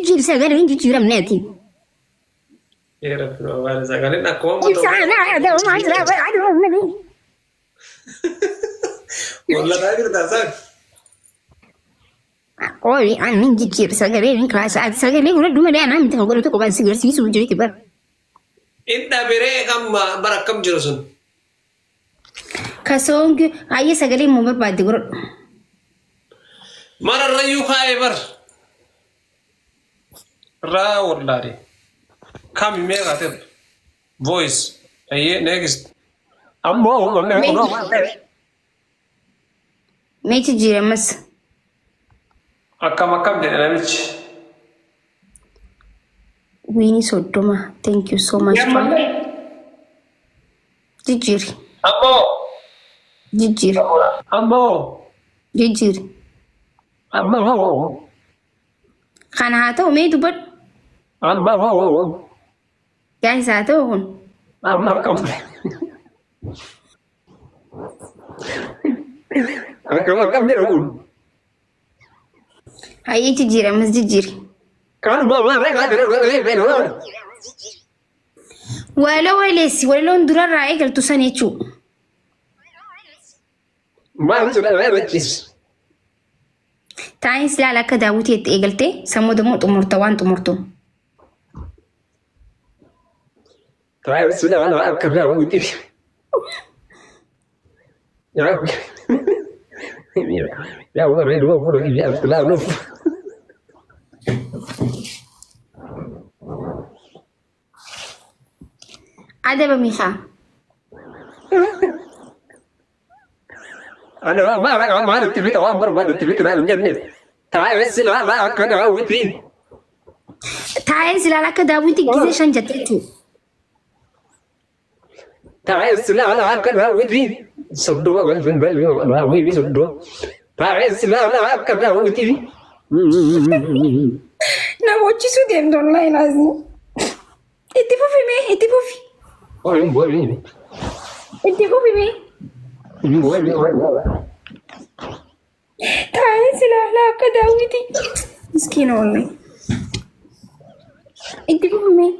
Jijjiiri sagalee hin jijjiiramneeti. Ee Rabbi nu abaare sagaleen akkuma amma ta'u. Ibsaan aadaa maal jira aduu. Hollataa jirta saan. Qooli ani hin jijjiiru sagalee hin kaasaa sagalee godhadhu malee anaa miti kan godhatu qophaan si garsiisuu jirutti bara. In dhabiree kan bara akkam jiru sun. Kasoongi ayyee sagalee immoo barbaadde godhadhu. Mararrayyuu kaa'ee bar. Raa wallaale. Kami meeqa ta'e? Voice. Ayyee next. Ammoo. Mee jijjiire ammas. Akkam akkam jedhe namichi. Wiinii 30 thank you so much. Jijjiiri. Ammoo. Jijjiiri. Ammoo. Jijjiiri. Ammoo. Kana haa ta'u mee dubbadhu. Ammoo. Guys haa ta'u kun. Amma akkam. Akkam akkam jedhe kun. Hayyee jijjiiri ammas jijjiiri. Walaloo waleessi walaloon durarraa eegaltu san jechuudha. Taa'insi ilaala akka daawwitii itti eegaltee sammuu immoo xumurta waan xumurtu. Adabami haa. Taa'insi ilaala akka daawwitii gisee shan jette jechuudha. Na boochisuu deemtu wallaahi laazim. Itti fufi mee itti fufi. Itti fufi mee. Taa'insi ilaala akka daawwitii. Miskiina wallaahi. Itti fufi mee.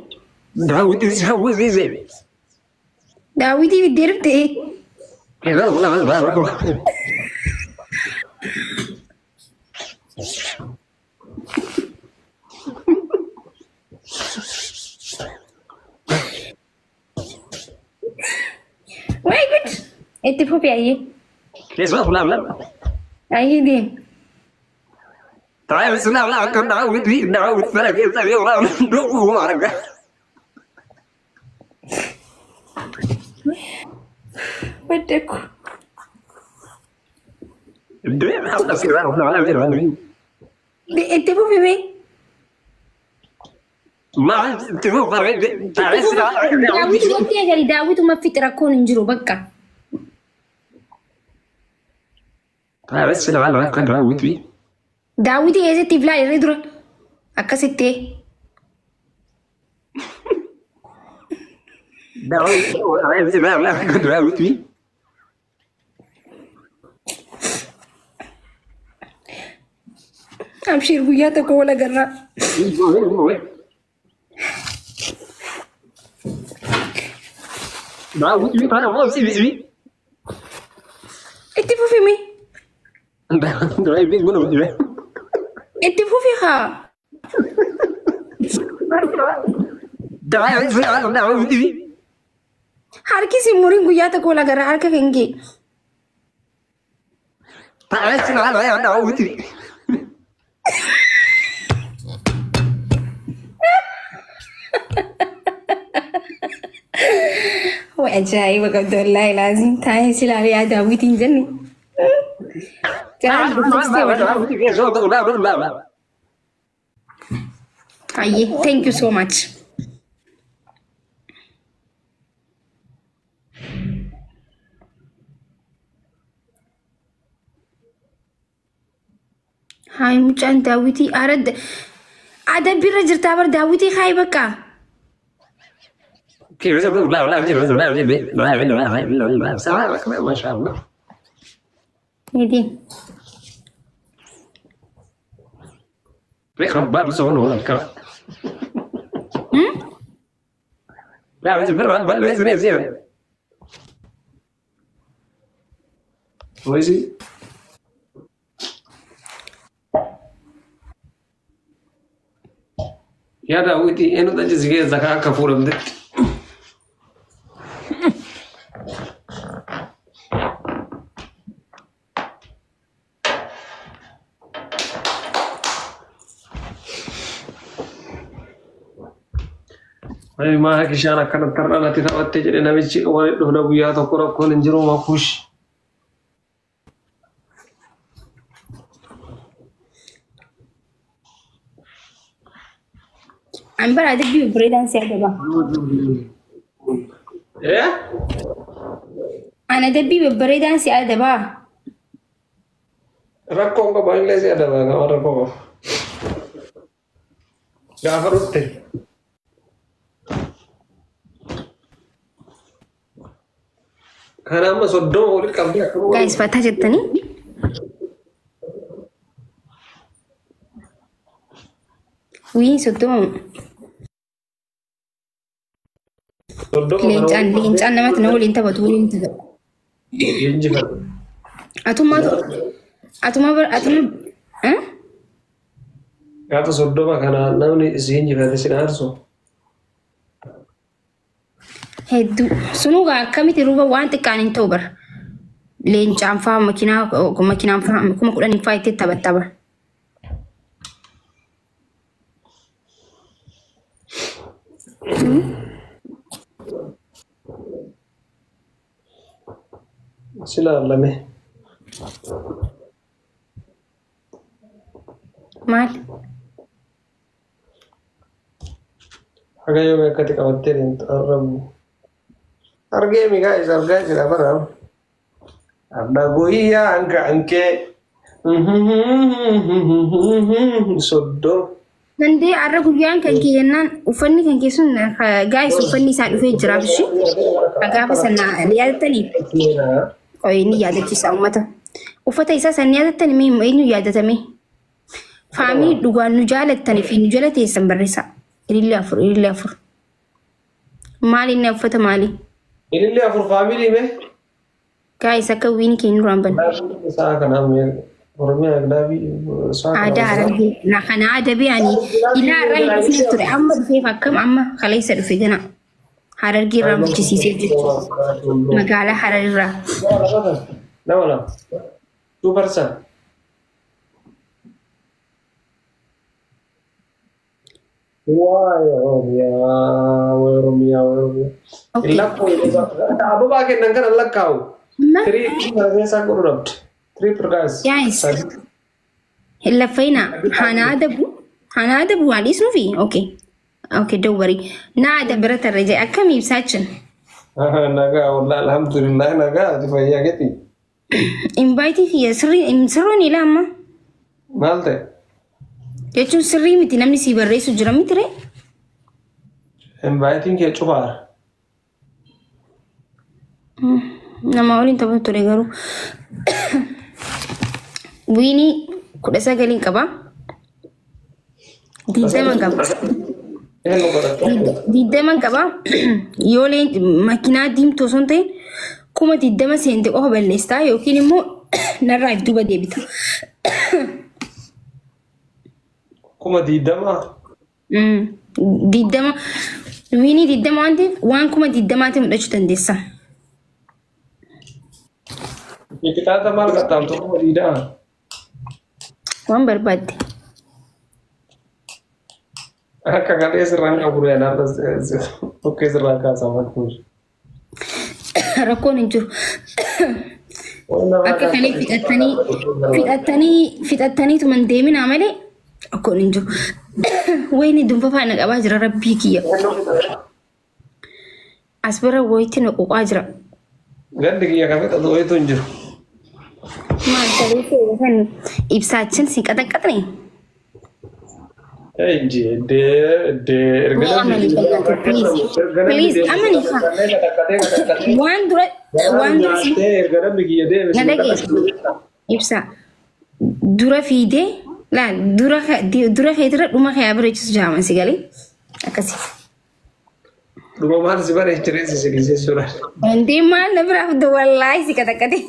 Daawwitii biddee dhuftee. Way good. Itti fufi ayyee. Ayyee deem. Baddeeku. Itti fufi mee. Daawwitu wanti eegali daawwituma fixi rakkoon hin jiru bakka. Daawwitii eessatti iflaa irra dura akkasitti. Abshiir guyyaa tokko wal agarraa. Itti fufi mee. Itti fufi haa. Harki si muriin guyyaa tokko wal agarraa harka kan kee. Way ajaa'iba qabda wallaahi laazim taa'ee si ilaalee yaa daawwitiin jennu. Jalaan dubbistee wallaahi. Ayyee thank you so much. Hayi mucaan daawwitii aradda adabbiirra jirtaa bar daawwitii haayi bakka. Niitiin. Voice. Yaa daawwitii eenyutu achi si keessa akka fuudhamtetti? Maa kishaan akkanatti har'a natti taphattee jedhe namichi walitti dhufna guyyaa tokko rakkoon hin jiru makuush. An bara adabbii babbareedaan si adaba. An adabbii babbareedaan si adabaa. Rakkoon qabu illee si adaba gama rakkoo qabu. Gaafa dhufte. Kana amma 30 walitti qabdee akkuma. Guys, fataa jettanii? Wii 30. 30 kana Leencaan walitti leencaan namatti na waliin taphatu waliin taphatu. injifatu. Atummaa atuma atuma Gaafa 30 kana namni si injifate si aarsu. Hedduu sunuu akkamitti ruuba waan xiqqaan hin ta'u bara. Leencaan faa makiinaa makiinaan faa 10,000 faa itti taphatta bara. Si laalame. Maal? Haga yoomii akkatti qabattee deemtu arrabu. Argee migaa isa argaa jira bara. Arda guyyaa kankee. 30. Dandee har'a guyyaan kan kee jennaan uffanni kan kee sun gaayis uffanni isaa dhufee jira bishi. Gaafa sana yaadattanii qoy inni yaadachiisa uummata. Uffata isaa san yaadattanii mee eenyu yaadatame? Faamii dhugaan nu jaalattanii fi nu jala teessan barreessa. Ilillee afur ilillee afur. Maali inni uffata maali? Ilillee afur faamilii mee? Gaayis akka wiini keenya duraan banne. Sa'a kanaa Oromiyaa gilaabii sa'a Aadaa kanaa. Harargee na kana aadaa biyyaanii ilaa irraa hin dhufne ture amma dhufeef akkam amma kaleessa dhufe gana Harargee irraa bulchisiisee jechuudha. Magaalaa Harar irraa. Nama lama. Two person. Waay Oromiyaa, waay Oromiyaa, waay Oromiyaa. Okay. Lakkoo ababaa kennan kana lakkaa'u. Amma Tirii kana keessaa godhu dhabde. Tirii pirgaas. Guys. Hin laffayina hana adabu hana adabu waa dhiisnuufi okay. Okay, don't worry. Na ada bira tarra jee akkam ibsaachin. Nagaa wallah alhamdulillah nagaa ati fayyaa keeti. Invite kiyya sirrii sirriin ilaa amma. Maal ta'e? Jechuun sirrii miti namni sii barreessu jira miti ree? Invaayitiin kee cufaara. Nama waliin taphatu ture garuu. Wiinii 19 qaba. 20 qaba. Eenyu godhata? 20 qaba. Yoo makiinaa diimtuu osoo hin ta'in 20,000 seente qofa balleessitaa yookiin immoo narraa if duuba deebita. 20,000? 20 wiinii 20 waan ta'eef waan 20,000 mul'achuu dandeessa. Qixaaxa maal qaxxaamtu 20,000? Waan barbaadde. Akka galee sirraan qabu yaadaan tokkee sirraan kaasaa fakkuun. Rakkoon hin jiru. Akka kalee fixattanii fixattanii fixattaniituma hin deeminaa malee rakkoon hin jiru. Wayini dunfafaa na qabaa jira rabbii kiyya. As bira wayitti na quqaa jira. Gandi kiyya kan fixatu wayitu hin jiru. Maal ta'ee kan ibsaachin si qaxaqaxne. Inji dee dee erga Mee amani kennate please. Please amani haa. Waan dura waan dura si erga namni kiyya deeme na dhagee ibsa dura fiidee Laal dura keetirra dhuma kee bareechisu jaama si galee akkasi. Dhuma maal si bareechiree si sigisee suuraa. Wanti maal na biraa fidde wallaahi si qaxaqqate.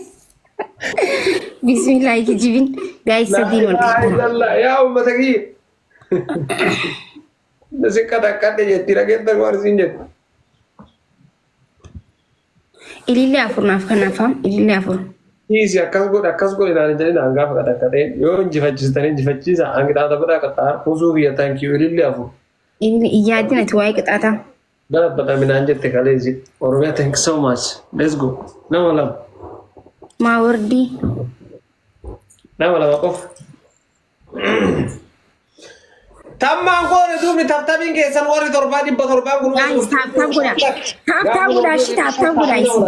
Bismillaahi kijibin guys sadiin wal qarqaara. Yaa uummata kiyya. Si qaxaqqadhe jetti dhageetta waarsiin jettu. Ilillee afur naaf kanaaf ilillee afur. Hiisi akkas godhe akkas godhe naan jedhin aan gaafa qaxaqqadhee yoo injifachiistanii injifachiisa aan qixaaxa godhaa qaxxaa kuusuu kiyya thank you ilillee afur. Ilillee iyyaadin ati waa'ee qixaataa. Galabbata minaan jette kaleessi. Oromiyaa thank you so much. Let's go. Nama lama. Maa wardii. Nama lama qofa. Tammaan goone duubni taptabiin keessan warri torbaa dhibba torbaa kun. Guys tap tap godhaa. Tap tap godhaa shi tap tap godhaa isin.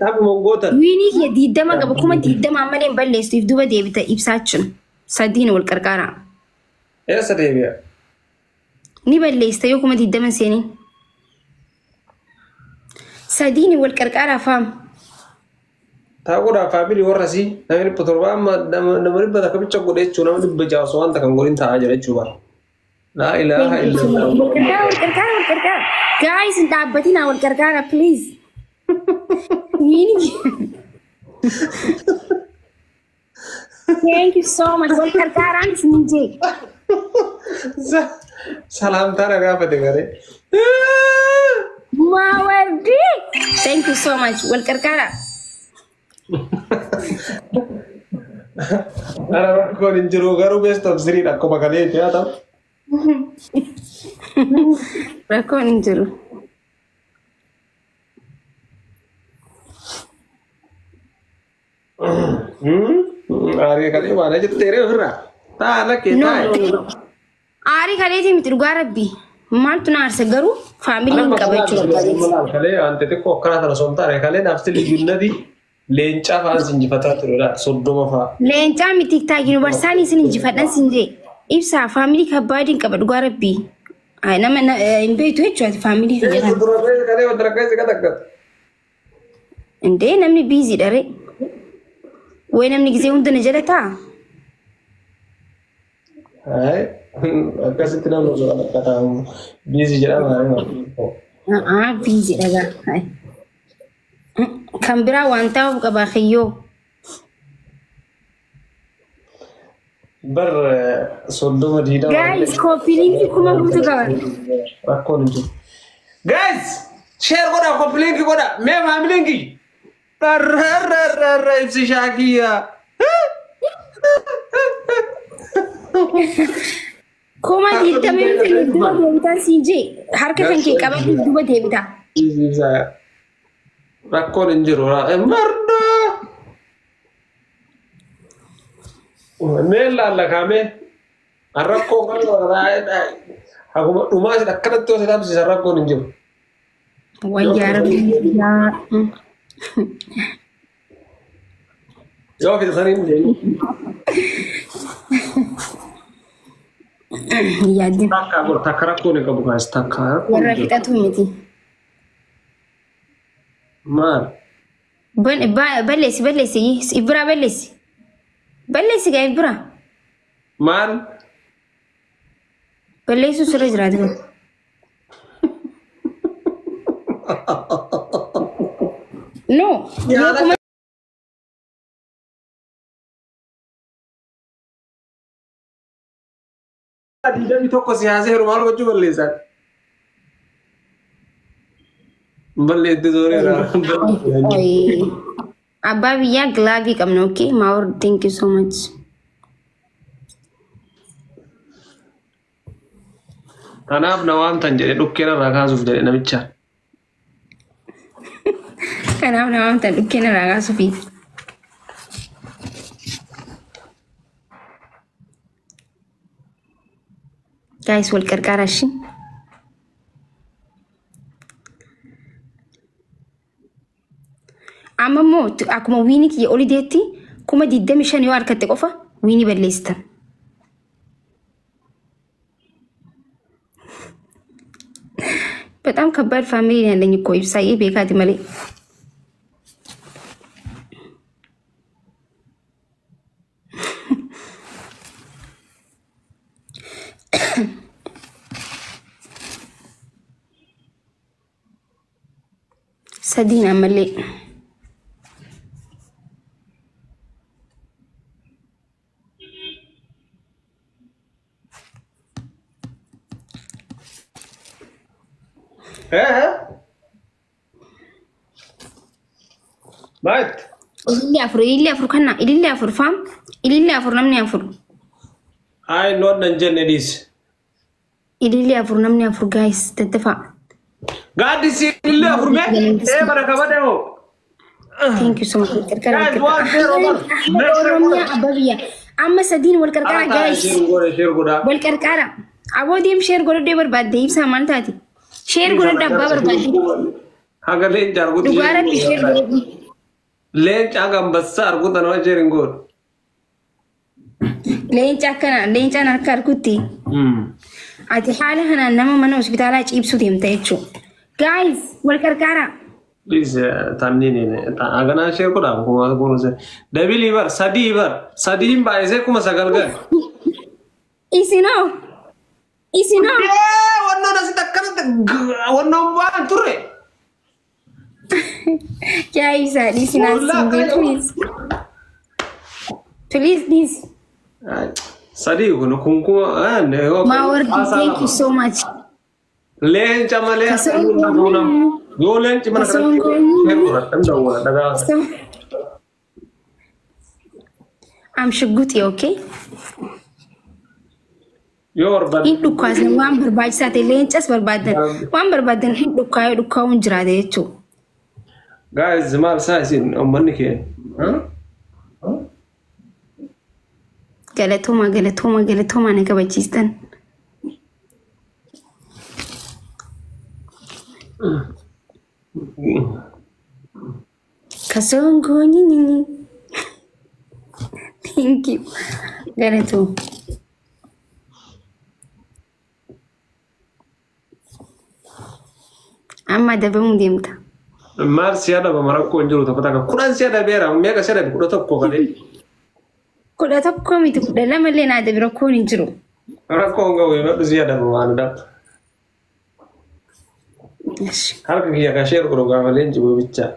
Taphuma gootan. Wiinii kiyya 20 qaba 20,000 ammallee hin balleessuuf duuba deebita ibsaachuun sadiin wal qarqaara. Eessa deebi'a? Ni balleessita yoo 20,000 seeniin. Sadiin wal qarqaaraa faam. Taa godhaa family warra sii nama dhibba torbaa amma nama dhibba takka bicha godhe jechuun nama dhibba ja'a osoo wanta kan godhin taa'aa jira jechuudha. Laa ilaaha illallah. Wal qarqaara wal qarqaara wal qarqaara. Guys hin dhaabbatinaa wal qarqaara please. Wiinii. Thank you so much. Wal qarqaaraan isin jee. Salaamtaa na gaafate garee. Maawardi. Thank you so much. Wal qarqaara. Ana rakkoon hin jiru garuu best of three akkuma kaleetti haa ta'u. Rakkoon hin jiru. Aarii kalee waan jetteeree ofirraa. Taa lakkee No. taa'e. Aarii kaleetii miti dhugaa rabbi. Maaltu na aarsa garuu family hin qaba jechuu barbaadeeti. Kalee wanti xiqqoo akkanaa tana osoo hin taane kalee naafti liyyunnati leencaa fa'aan si injifataa turedha 30 fa'a. Leencaa miti taag yuunivarsaanii isin injifadhan sin jee. Ibsaa family kabbaadiin qaba dhugaa rabbi. Ay, nama hin beektu jechuudha family kiyya kana. Dura kalee wanta rakkaa si qaxaqqatu. Indee namni busy dha ree. Wayi namni gisee hunda na jala taa'a. Ay, akkasitti namni osoo qaxaqqataa busy jedhama. Aa busy dha gaa. Ay. Kan biraa waan ta'uuf qaba kiyyoo. Bar 30 20. Guys copy link kuma guutuu qaba. Rakkoon hin jiru. Guys, share godha, copy link godha. Mee familyn kiyya. Rarrarrarra ibsi shaakiyya. 20,000 duuba deebitaan siin jee harka kan kee qabadhu duuba deebitaa. Rakkoon hin jiru. Marda. Mee laalla kaamee. Rakkoo kan akkuma dhumaa akkanatti yoo si dhaabsisan rakkoon hin jiru. Wayyaa rabbi yaa. Yoo fixatanii hin deemu. Yaaddin. Takka godhu takka rakkoon hin qabu kaas takka. Warra fixatu miti. Maal? Balleessi balleessi ibbiraa balleessi. Balleessi gaa ibbiraa. Maal? Balleessuu sirra jiraate. No. Yoo kuma 21 si haaseeru maal gochuu balleessan? Balleetti sooreera. Abbaa biyyaa glove qabna okay? Maawar thank you so much. Kanaaf na waamtan jedhe dhukkeen irraa kaasuuf jedhe namicha. Kanaaf na waamtan dhukkeen irraa kaasuufi. Guys wal qarqaaraa shi. Amma immoo akkuma win kiyya olii deetti 25,000 yoo harkatte qofa win balleessitan. በጣም ከባድ family ነው ያለኝ እኮ ibsaayee beekaati malee. Sadiin ammallee. Eh? Maat. Ilillee afur, ilillee afur kana, ilillee afur faam, ilillee afur namni afur. Ay, noon nan jenne dhiisi. Ilillee afur namni afur guys daddafaa. Gaaddisi ilillee afur mee? Ee bara kabade hoo. Thank you so much. Qarqara Guys, 1-0 bar. Oromiyaa abbaa biyya. Amma sadiin wal qarqara guys. Share godha, share godha. Wal qarqara. Aboo deem share godhadhee barbaadde ibsaa maal taati? Share godhadhe abbaa barbaadde. Haga leenca arguutti. Dhugaa rabbi share godhadhe. Leenca haga ambassaa arguutti nama share hin godhu. Leenca akkana leencaan harka harkutti. Ati haala kanaan nama mana hospitaalaa ciibsuu deemta jechuudha. Guys wal qarqara. Please, tanniin haganaa share godha kuma kunuunse. Dabilii bar sadii bar sadiin baay'isee 9,000 gale. Isinoo. Isinoo. Wannoon asitti akkanatti wannoon bu'aan turre. Yaa ibsaa dhiisinaa siin jee please. Please please. Sadii kun kunkuma. Maawardi thank you so much. Leenca malee yoo leenci mana kanatti share godha dawwala dhagaa. Am shugguti okay? Yoo barbaadde. Hin dhukkaasan waan barbaachisaa ta'e leencas barbaadan waan barbaadan hin dhukkaa yoo dhukkaa'uun jiraate jechuudha. Guys, maal isaa isin uummanni keenya? Galatooma galatooma galatooma na kabachiistan. Kasongoo nyinyi. Thank you. Galatooma. Amma adabamuu deemta. Maal si adabama rakkoo hin jiru tokko takka 10 si adabeera meeqa si adabe 11 galee. 11 miti 12 illee na adabe rakkoon hin jiru. Rakkoo hin qabu himadhu si adabama waan adabta. Harka kiyya kan share godhu gaafa leenci bichaa.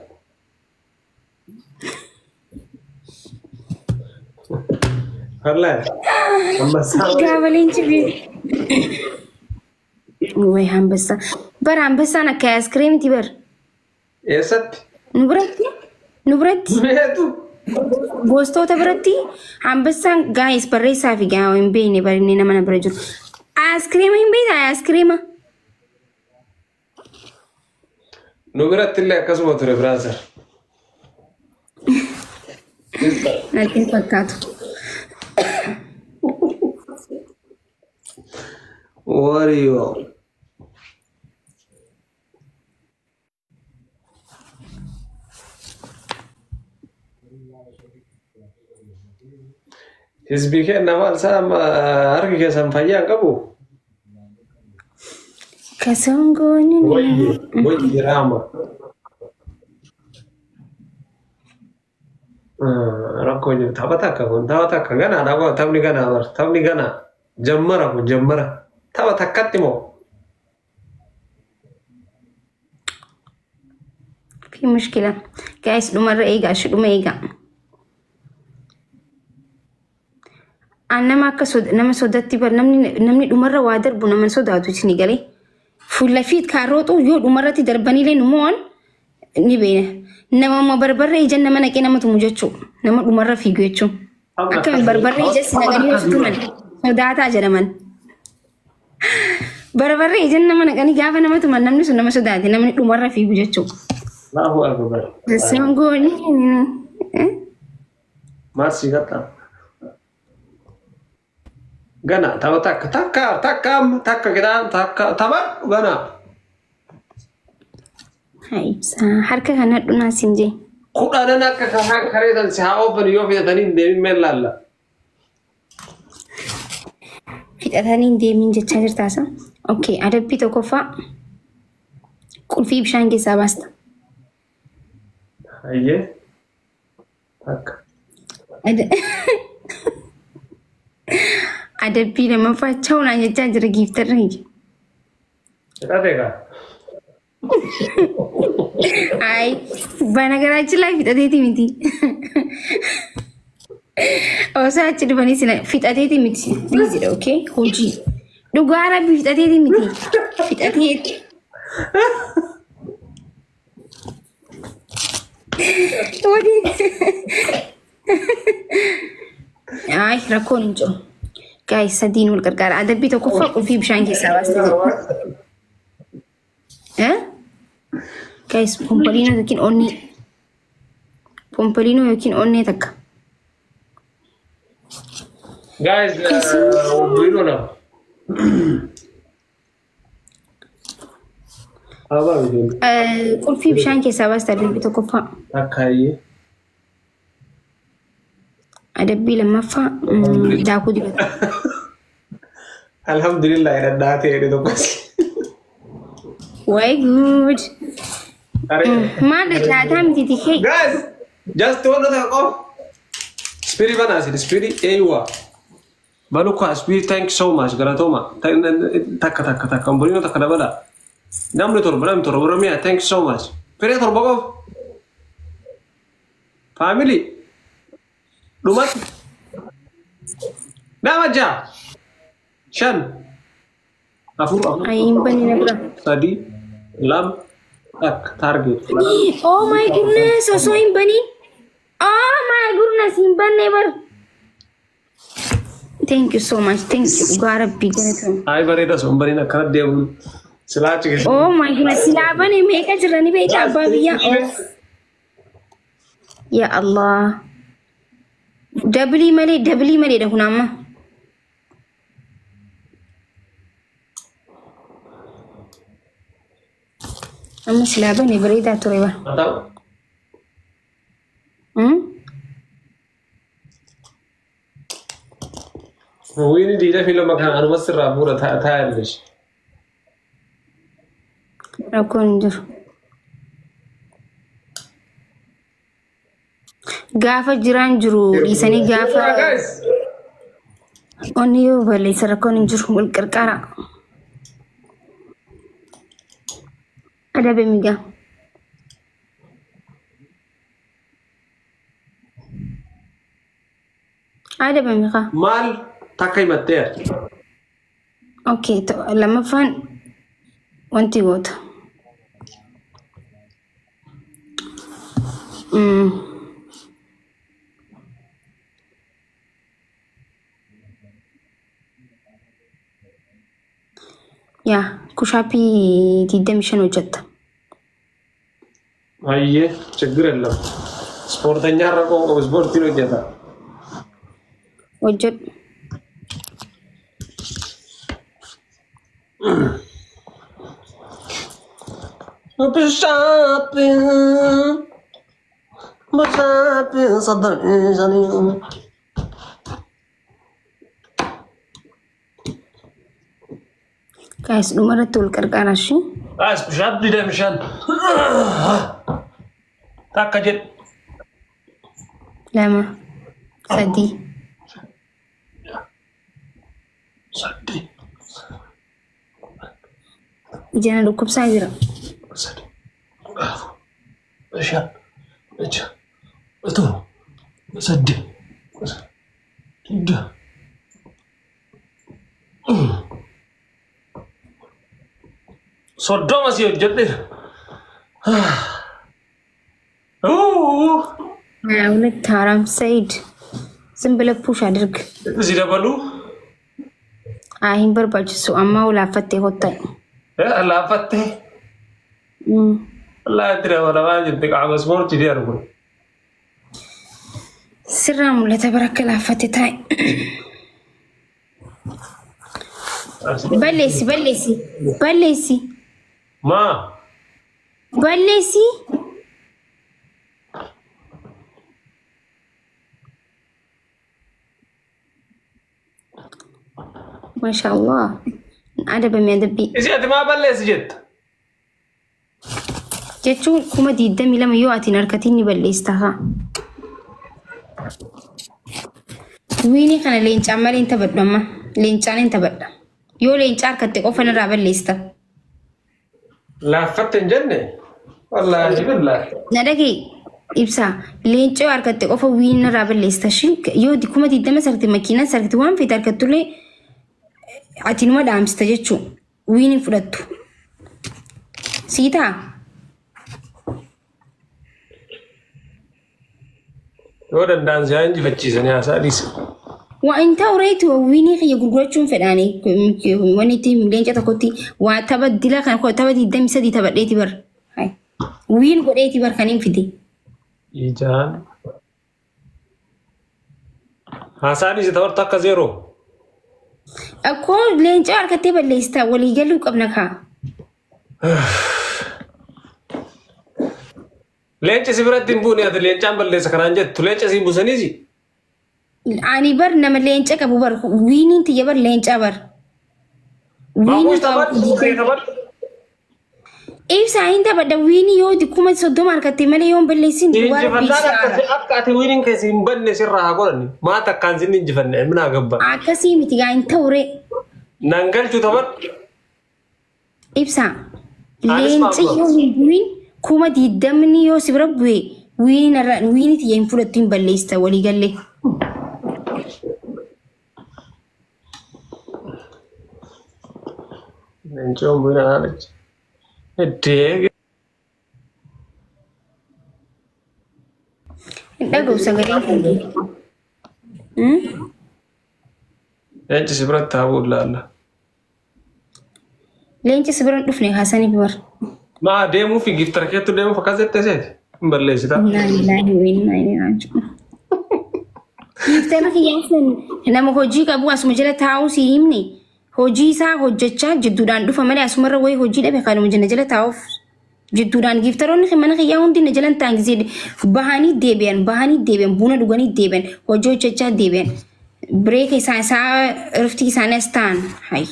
Wallahi. Ambassaa. Gaafa leenci Way hambassaa. Bara hambassaan akka aayiskiriimiti bar. Eessatti? Nu biratti? Nu biratti? Meetu? Gostoota biratti hambassaan gaayis barreessaa fi gaa hin beekne barinne nama na bira jiru. Aayiskiriima hin beektaa aayiskiriima? Nu biratti illee akkasuma ture biraazar. Natti hin fakkaatu. Wariyoo. Hizbii kenna maal isaa harki keessan fayyaa hin qabu? Kasongoo ni Wayyi raama. Rakkoo jiru tapha takka kun tapha takka ganaadha kun taphni ganaa bar taphni ganaa jammara kun jammara tapha takkatti moo في مشكلة guys dhumarra eegaa shi dhuma eegaa. An nama akka nama sodaatti bar namni dhumarra waa darbu nama sodaatu isin galee. Fuula fiit kaarootu yoo dhumarratti darbaniilee nu mo'an ni beena. Nama amma barbarra ija nama naqee nama tumu jechuu nama dhumarra fiigu jechuu. Akkami barbarra ija si naqanii yoo tuman sodaataa jedhaman. Barbarra ija nama naqanii gaafa nama tuman namni sun nama sodaate namni dhumarra fiigu jechuu. Allahu akbar. Sangooni. Maal si gatta? Gana tapha takka takka takka amma takka qixaan takka tapha gana. Ibsaa harka kana dhunaa siin jee. 10 akka karaa kareetan si haa oofan yoo fixatanii hin deemin mee laalla. Fixatanii hin deemin jechaa jirtaasa. Okay, adabbii tokkoffaa qulfii bishaan keessaa baasta. Hayyee. Takka. Adabbii lammaffaa chawunaan jechaa jira giiftarra. Fixate kaa. አይ በነገራችን ላይ fixateeti miti. Osoo achi dhufanii sina fixateeti miti. Biizidha, okay? Hojii. Dhugaa Rabbi fixateeti miti. Fixateeti. Ay, rakkoon hin jiru. Guys, sadiin wal gargaara. Adabbii tokkoffaa qulfii bishaan keessaa baastee jiru. Eh? Guys, pompoliinoo yookiin onnee. Pompoliinoo yookiin onnee takka. Guys, obbolino lama. Abaa miti. Qulfii bishaan keessaa baasta adabbii tokkoffaa. Akkaayyee. Adabbii lammaffaa daakuu dibata. Alhamdulillah, dhadhaa ta'e tokkos. Way good. Maal dhadhaa miti tikee. Guys, just one other off. Spirit banaasi, spirit eeywa. Baluka, spirit, thank you so much. Galatoma. Takka takka takka. Obbolino takka dabala. Namni torba, namni torba Oromiyaa, thank you so much. Firee torba qof. Family. Dhumatti. Nama ja'a. Shan. Afur, afur. Ay, hin banne na bira. Sadi. Lama. Takka. Target. Oh my goodness, osoo hin baniin. Oh my goodness, hin banne bar. Thank you so much. Thank you. Dhugaa Rabbii galatoom. Ay, bareeda sun baniin akkana deemuun. Silaa achi keessa. Oh my goodness, silaa bane meeqa jirani beektaa abbaa biyyaa? Oh. Ya Allah. Double malee, double maleedha kun amma. Amma silaa bane bareedaa ture ba. Ta'u. Hmm? Wiini diida fi lama kan anuma sirraa fuudha taa'ellesh. Rakkoon hin jiru. Gaafa jiraan jiru dhiisanii gaafa Guys. onni yoo balleessa rakkoon hin jiru, wal qarqara. Adabe migaa. Adabe migaa. Maal takka himatteera. Okay, lammaffaan wanti goota. Yaa push-upii 25 hojjetta. Ayyee, ችግር የለም. Ispoortanya irra qoon qabu ispoortiin hojjeta. Hojjedhu. Push-upii push-upii 35. Guys, dhumarratti wal qarqaraa shi. Guys, push-up 25. Takka jedhu. Lama. Sadii. Sadii. Ija na dhukkubsaa jira. Sadi. Afur. Shan. Ja'a. Torba. Saddeet. Digdama. 30 si hojjedhe. 22 haram Said. ዝም ብለህ push አድርግ። Si dabaluu. Haa, hin barbaachisu, amma laaffattee kottaa. Laaffattee. Wallaahi itti dabalamaa jirti, qaama ispoortii di argu. Sirraa mul'ata bara akka laaffatte taa'e. Balleessi, balleessi, balleessi. Maa? Balleessi. Maashaallah. Adabame adabbii. Isi ati maa balleessi jetta? Jechuun 22,000 yoo ati hin harkatiin ni balleessita haa. Wiinii kana leencaan malee hin taphadhu amma. Leencaan hin taphadha. Yoo leencaa harkatte qofa narraa balleessita. Laaffatte hin jenne? Wallaahi billaahi. Na dhagahi ibsaa leencoo harkatte qofa wiin irraa balleessita shi yoo 20,000 sarti makiinaa sarti waan feete harkattullee ati numa dhaamsita jechuu wiin hin fudhattu. Sii ta'a. Yoo danda'an si haa injifachiisanii haasaa dhiisa. Waa hin ta'u reetu wiinii kiyya gurgurachuun fedhaani wanni itti leenca tokkotti waa tapha dila kan tapha 23 taphadheeti bar. Wiin godheeti bar kan hin fide. Ijaan. Haasaa dhiisi taphattu akka zeeroo. Akkoo leenca harkattee balleessita walii galuu qabna kaa. Leenci si biratti hin buune ati leencaan balleessa kanaan jettu leenca si buusaniisi. Ani bar nama leenca qabu bar wiiniin tiyya bar leenca bar. Maamuus taphadhu taphadhu. Ibsaa hin taphadha wiinii yoo 30,000 harkatte malee yoo hin balleessin duwwaa rabbii Injifannaan saara. akka ati wiiniin keessa hin banne sirraa haa godhanni. Maa takkaan sin injifanne minaa gabba. Akkasii miti gaa hin ta'ure. Nan galchu taphadhu. Ibsaa Anis leenci maamula. yoo hin bu'in 20,000 yoo si bira bu'e wiiniin irraa wiinii tiyya hin fudhattu hin balleessita walii gallee. Leenci yoo hin bu'in anaa Heddee. Hin dhaga'u sagaleen kan kee. Leenci si biratti haa bu'u laalla. Leenci si bira hin dhufne haasaniif bar. Maa deemuu fi giftara keettu deemuuf akkas jettee seeti. Hin balleessita. Innaa lillaahi wa innaa ilaihi raaji'uun. Giftara kiyyaa nama hojii qabu asuma jala taa'uu si himne hojii isaa hojjechaa jidduudhaan dhufa malee asumarra wayii hojii dhabe kanuma jala jala taa'uuf jidduudhaan giftaroonni mana kiyyaa hundi na jalan ta'an gisee bahanii deebi'an bahanii deebi'an buna dhuganii deebi'an hojii hojjechaa deebi'an bireeka isaa isaa riftii isaanii as ta'an hayi.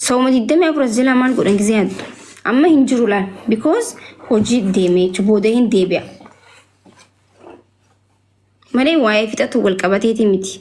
Sawuma 24 as jala maal godhan gisee yaaddu amma hin jiru laal because hojii deemee booda hin deebi'a. Malee waa'ee fixatu wal qabateeti miti.